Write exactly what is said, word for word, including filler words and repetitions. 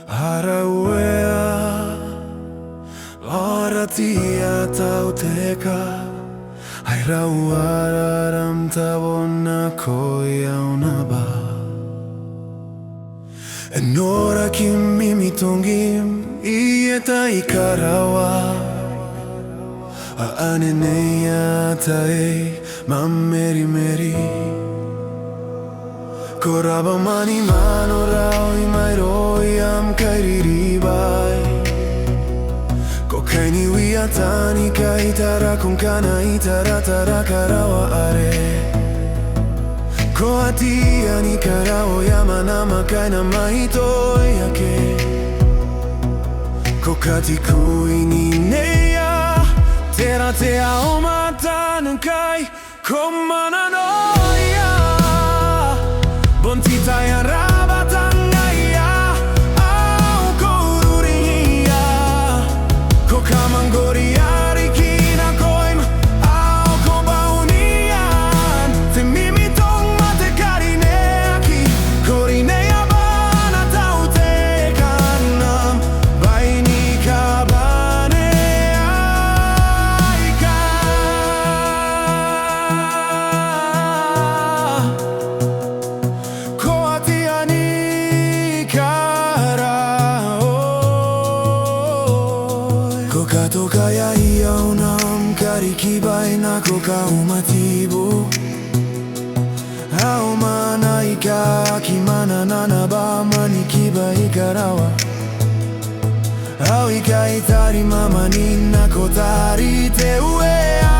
Ara Uea, ara tia tautaeka, ai rau ara ram tabo nakoim naba. E noraki mimitongim i eta i karawa, a anenei ataei ma merimeri. Ko rabwa ma ni mano raoi mairouia am kairiribai. Ko kainiwia taani kaitara, ko ngkana i taratara karawa are. Ko atia ni karaoia ma namwakaina maitoia ake ko katikui n ineia. Tera te aomata ngkai ko mananoia? Bon ti taian rabwata ngaia ao ko ururingia. Ko kamangkoria riki nakoim ao ko baunia n te mimitong ma te karineaki. Ko rineia bwa ana tautaeka n am bwai ni kabane aika. Ko atia ni karaoi. Ko katokaia iaon am karikibai nako kaumatibu. Ao manaika aki mananana bwa mani kiba i karawa. Ao ikai tari ma mani nako tari te Uea.